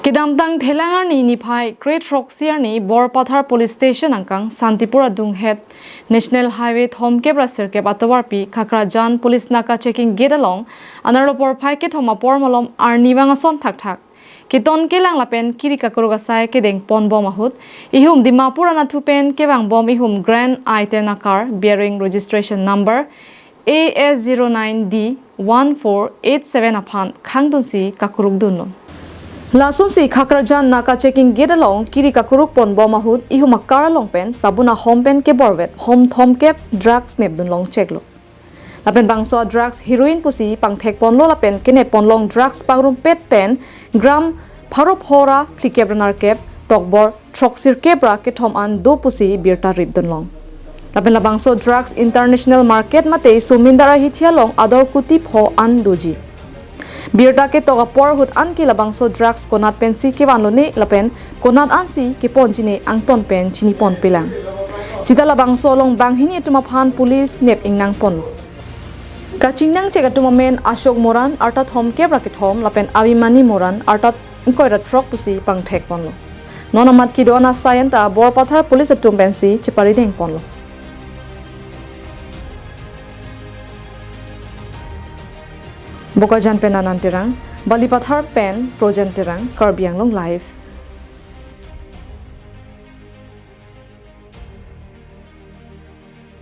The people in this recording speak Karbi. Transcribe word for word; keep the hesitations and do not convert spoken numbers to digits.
Kedamtang Thelang arni niphai kre-throksi arni Borpathar Police Station angkang Santipur adunghet National Highway thomkep ra sirkep atovarpi Khakrajan Police Naka checking gate along anerlo porphai kethom apor malom arnivang ason thakthak keton kelang lapen kiri kakuruk asai kedeng ponbom ahut ihum Dimapur anatthu pen kevangbom ihum Grand I ten a car bearing registration number A S zero nine D one four eight seven aphan khangdunsi kakuruk dunlo. Lasonsi Khakrajan Naka checking gate along kiri kakuruk ponbom ahut ihum a car along pen sabun ahom pen keborvet hom thomkep drugs nepdunlong cheklo. Lapen bangso drugs heroin pusi pangthek ponlo lapen kenep ponlong drugs pangrumpet pen gram pharo phongo ra phlikep ra nerkep tokbor throksirkep ra kethom an do pusi birta ripdunlong. Lapen labangso drugs international market mate Somindar ahithi along ador kuti pho an doji. Birta ketok apor ahut anke labangso drugs konat pensi kevanlone lapen konat ansi keponjine angton pen chiniponpelang. Sita labangso along banghini atum aphan police nep ingnang ponlo. Kachingnangchek atum amen Ashok Moran arta thomkep ra kethom lapen Abhimani Moran arta ingkoi ra throk pusi pangthek ponlo. Non amat kedo-an asai anta Borpathar Police atum pensi cheparideng ponlo. Bokajan pen Anand Terang, Balipathar pen Projen Terang, Karbi Anglong Live.